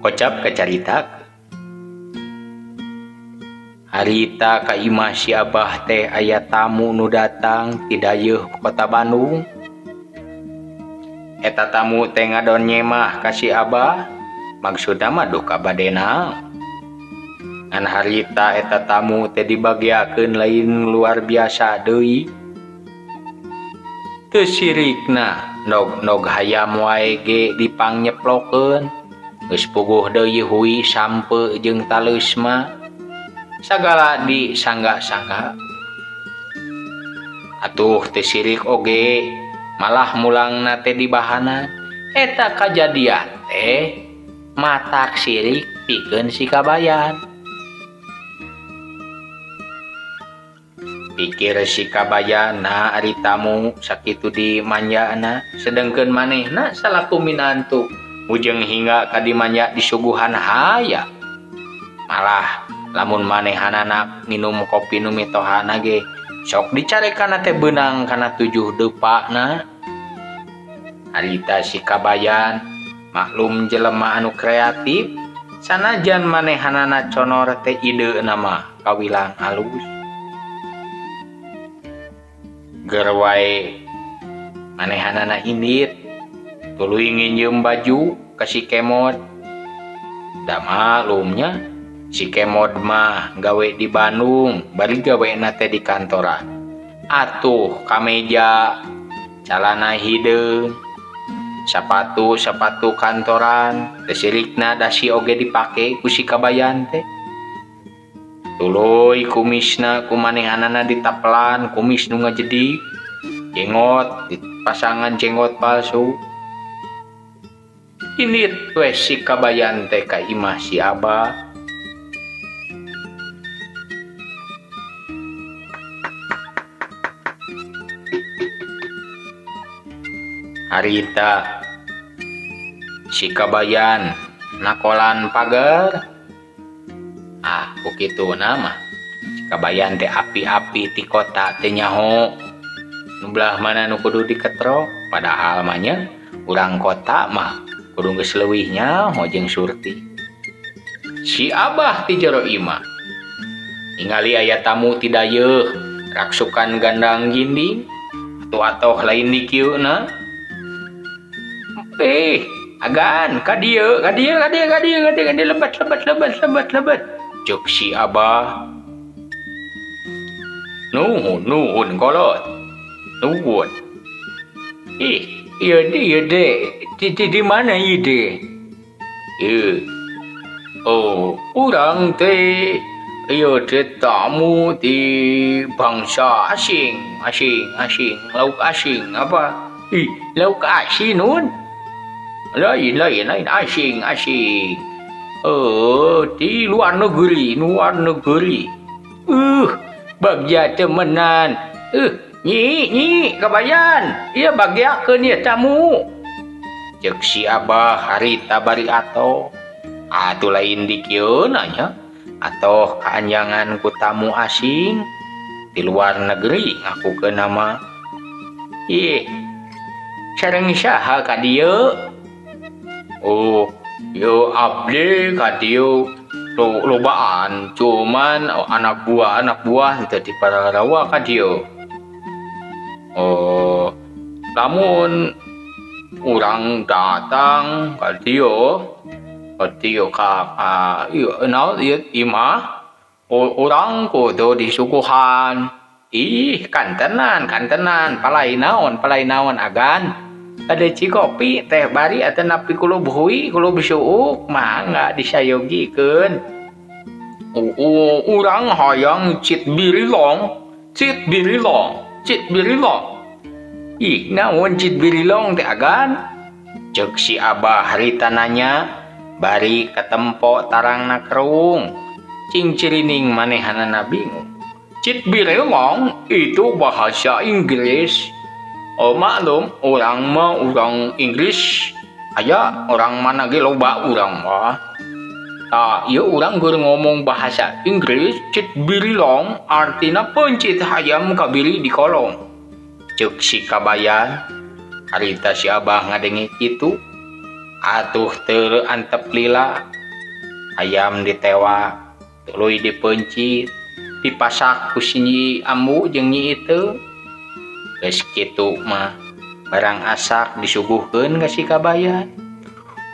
Kocap kacaritakeun. Harita ka imah si Abah teh aya tamu nu datang ti dayeuh kota Bandung. Eta tamu teh ngadon nyemah ka si Abah, maksudna mah duka bade naon. Ngan harita eta tamu teh dibagiakeun lain luar biasa deui. Teu sirikna nog-nog hayam wae ge dipangnyeplokkeun. Geus puguh deui hui sampe jeung taleusma. Sagala disangga-sangga. Atuh teu sirik oge, malah mulangna teh dibahanan. Eta kajadian teh matak sirik pikeun si Kabayan. Pikir si Kabayan na ari tamu sakitu dimanjana, sedengkeun manehna salaku minantu mujeng hingga ka dimanja disuguhan haya. Malah lamun manehanana minum kopi nu mitohana ge sok dicarekanna teh beunang kana 7 deupana. Harita si Kabayan maklum jelema anu kreatif, sanajan manehanana conor teh ideuna mah kawilang alus. Ger wae manehanana indit tuluy nginjeum baju ka si Kemod. Da maklumnya si Kemod mah gawe di Bandung, bari gawena teh di kantoran. Atuh kameja, calana hideung, sapatu-sapatu kantoran, teu sirikna dasi oge dipake ku si Kabayan teh. Tuluy kumisna ku manehanana ditapelan, kumis nu ngajedig, jengot pasangan jenggot palsu. Indit we si Kabayan teh ka imah si Abah. Harita si Kabayan nakolan pagar. Ah, ku kituna mah si Kabayan teh api-api ti kota teh nyaho nu belah mana nu kudu diketrok, padahal mah nya urang kota mah kudu geus leuwih nyaho jeung Surti. Si Abah ti jero imah ningali aya tamu ti dayeuh raksukan gandang ginding atuh atoh lain di kieuna. Agan ka dieu, ka dieu, ka dieu, ka dieu, ka dieu, ka dieu, lebat, lebat, lebat, lebat, lebat. Cek si Abah. Nuhun, nuhun kolot. Nuhun. Ih, ieu deh, ieu deh. Di mana ieu deh? Ieu. Oh, urang teh ieu teh tamu di bangsa asing, asing, asing, lauk asing apa? Ih, lauk asin nun. Lain, lain, lain, asing, asing. Di luar negeri, luar negeri. Bagja temenan. Nyi, nyi, Kabayan. Iya bagjakeun ieu tamu. Ceuk si Abah harita bari atoh. Atuh lain di kieu nya. Atoh kaanjangan ku tamu asing di luar negeri ngakukeun nama. Ih, sareng saha ka dieu? Oh, yo abdi ka dieu lobaan, cuman anak buah, anak buah teu dipararawa ka dieu. Oh, lamun urang datang ka dieu, ka dieu ka, ieu naon ieu imah, urang kudu disuguhan. Ih, kantenan, kantenan, palai naon, palai naon agan. Ada cikopi teh bari atau napi kulub hui kulub suuk mangga disayogikeun. Urang hayang cit birilong, cit birilong, cit birilong. Ih, naon cit birilong teh agan? Ceuk si Abah harita nanya, bari katempo tarangna kerung. Cing cirining manehanana bingung. Cit birilong itu bahasa Inggris. Oh, maklum, orang mah orang Inggris, aya orang mana ge loba urang mah. Tah, ieu urang keur ngomong bahasa Inggris, cit birilong artina pencit hayam kabiri di kolong. Ceuk si Kabayan, harita si Abah ngadenge kitu, atuh teu antep lila. Ayam ditewak, tuluy dipeuncit, dipasak ku si Nyi Ambu jeung Nyi Iteung. Geus kitu mah barang asak disuguhkeun ka si Kabayan.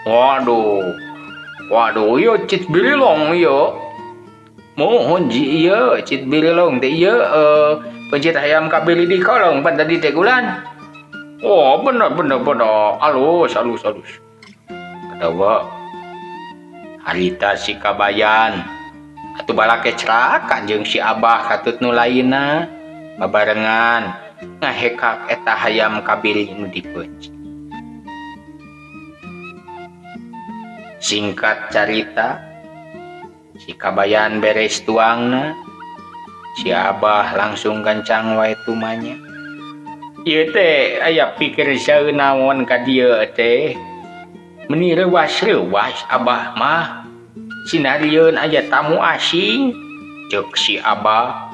Waduh, waduh ieu cit birilong ieu. Mohon ji ieu cit birilong teh ieu pencit ayam kabili di kolong pan tadi teh gulan. Oh bener bener bener, alus alus alus. Katawa harita si Kabayan atuh balake ceraka jeung si Abah katut nu lainna babarengan ngahekak eta hayam kabili nu dipeuncit. Singkat carita, si Kabayan beres tuangna, si Abah langsung gancang wae tumanya. Ieu teh aya pikir saeunaon ka dieu teh. Meni reuwas-reuwas Abah mah. Sinarieun aya tamu asing, ceuk si Abah.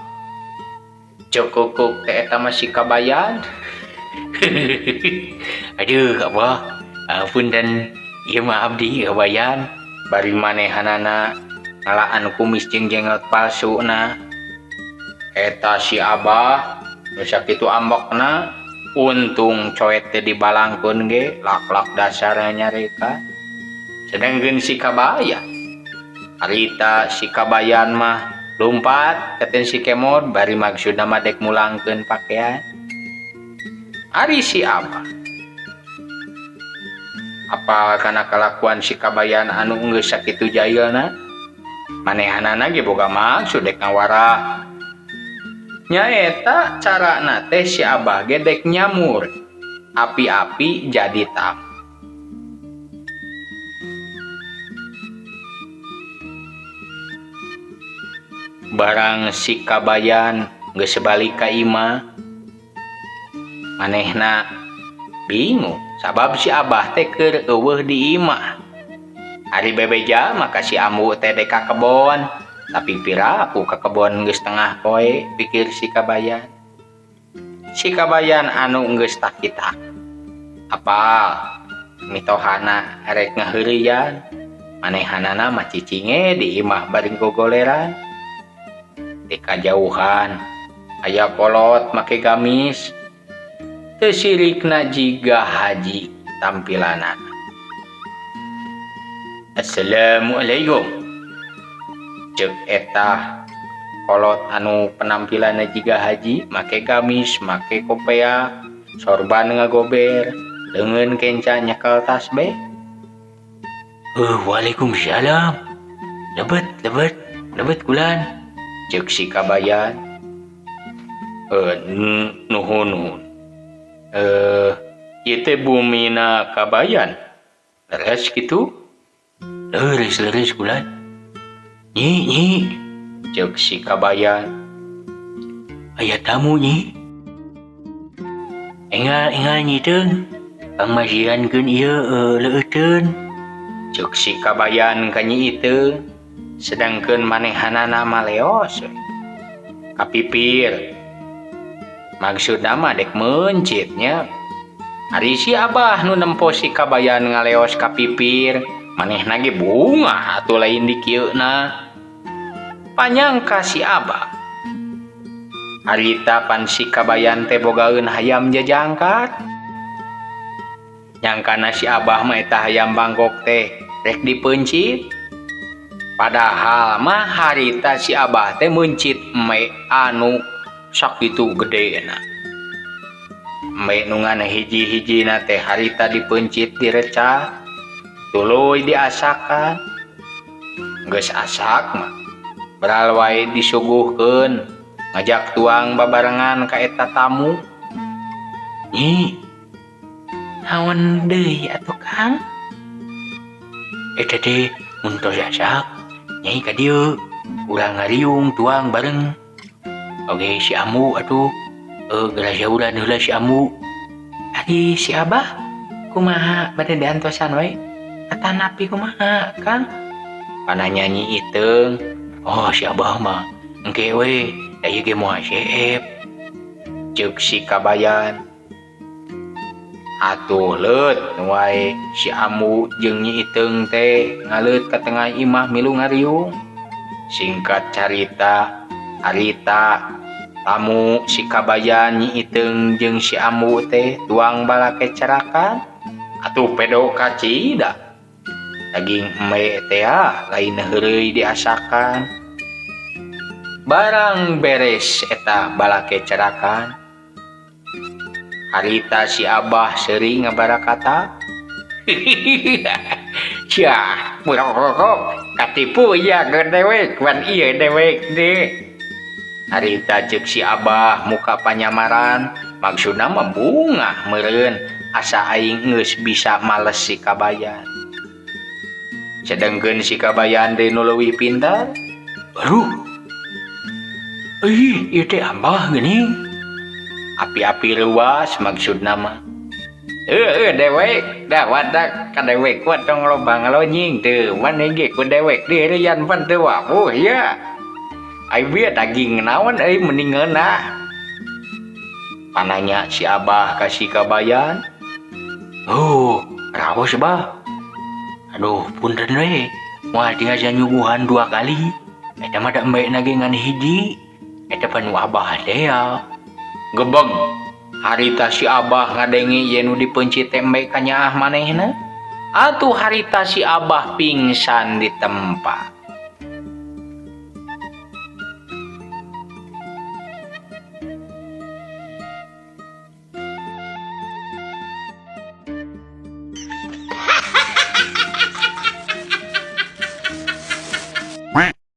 Ceuk kukuk teh eta mah si Kabayan. Aduh Abah, apunten ieu mah abdi Kabayan. Bari manehanana ngalaan kumis jeung jenggot palsuna. Eta si Abah nu sakitu ambekna, untung coet teh dibalangkeun ge lak-lak dasarna nyareka. Sedangkeun si Kabayan, harita si Kabayan mah lumpat katen si Kemod bari maksudna mah dek mulangkeun pakaian. Ari si Abah apal kana kalakuan si Kabayan anu geus sakitu jailna, manehanana ge boga maksud dek ngawarah. Nyaeta carana teh si Abah ge dek nyamur, api-api jadi tamu. Barang si Kabayan geus balik ka imah, manehna bingung sabab si Abah teh keur eueuh di imah. Ari bebeja maka si Ambu teh dek ka kebon, tapi piraku ka kebon geus tengah poe, pikir si Kabayan. Si Kabayan anu geus takitak apal mitohana rek ngaheureuyan, manehanana mah cicinge di imah bari gogoleran. Di kajauhan aya kolot make gamis, teu sirikna jiga haji tampilanana. Assalamualaikum, ceuk eta kolot anu penampilanna jiga haji, make gamis, make kopea, sorban ngagober, leungeun kenca nyekel tasbih. Waalaikumsalam. Lebet, lebet, lebet kulan, ceuk si Kabayan. Nuhun, nuhun. Ieu teh bumina Kabayan. Leres kitu? Leres, leres kulan. Nyi, nyi, ceuk si Kabayan. Aya tamu nyi. Enggal, enggal nyi teung. Pangmasihankeun ieu leueuteun, ceuk si Kabayan ka Nyi Iteung. Sedangkeun manehanana mah leos we. Kapipir. Maksudna mah dek meuncit nya. Ari si Abah nu nempo si Kabayan ngaleos kapipir, manehna ge bungah atuh lain di kieuna. Panyangka si Abah. Harita pan si Kabayan teh bogaeun hayam jajangkat. Nyangkana si Abah mah eta hayam bangkok teh rek dipeuncit. Padahal mah harita si Abah teh meuncit eme anu sakitu gedena. Eme nu ngan hiji-hijina teh harita dipeuncit direcah, tuluy diasakan. Geus asak mah beral wae disuguhkeun, ngajak tuang babarengan ka eta tamu. Nyi, naon deui atuh Kang? Eta teh mun tos asak, nyai ka dieu, urang ngariung tuang bareng. Oge si Ambu atuh, geura jauran heula si Ambu. Ari si Abah kumaha bade diantosan wae? Atanapi kumaha Kang? Pananya Nyi Iteung. Oh si Abah mah engke we, da ieu ge moal seep, ceuk si Kabayan. Atuh leut wae si Ambu jeung Nyi Iteung teh ngaleut ka tengah imah milu ngariung. Singkat carita, harita tamu si Kabayan, Nyi Iteung jeung si Ambu teh tuang balakecrakan. Atuh pedo kacida. Daging embe teh lain heureuy diasakan. Barang beres eta balakecrakan, harita si Abah seuri ngabarakata. Sia, murokok katipu ya ke dewek, wan ieu dewek deh. Harita ceuk si Abah muka panyamaran, maksudna mah bungah meureun asa aing geus bisa males si Kabayan. Sedengkeun si Kabayan deui nu leuwih pintar. Aduh. Ih, ieu teh Abah geuning. Api-api reuas maksudna mah. Heueuh dewek, dah wadak ka dewek kuat tong loba ngalonying teu, maneh ge ku dewek diherian pan teu wawuh ya. Ai bieu daging naon euy mending ngeunah. Pananya si Abah ka si Kabayan. Oh, raos, Bah. Aduh, punten we. Moal tiasa nyuguhan dua kali. Eta mah da embe na ge ngan hiji. Eta pan nu Abah teh ya. Gebeg. Harita si Abah ngadenge ye nu dipencit teh embe kanyaah manehna. Atuh harita si Abah pingsan di tempat.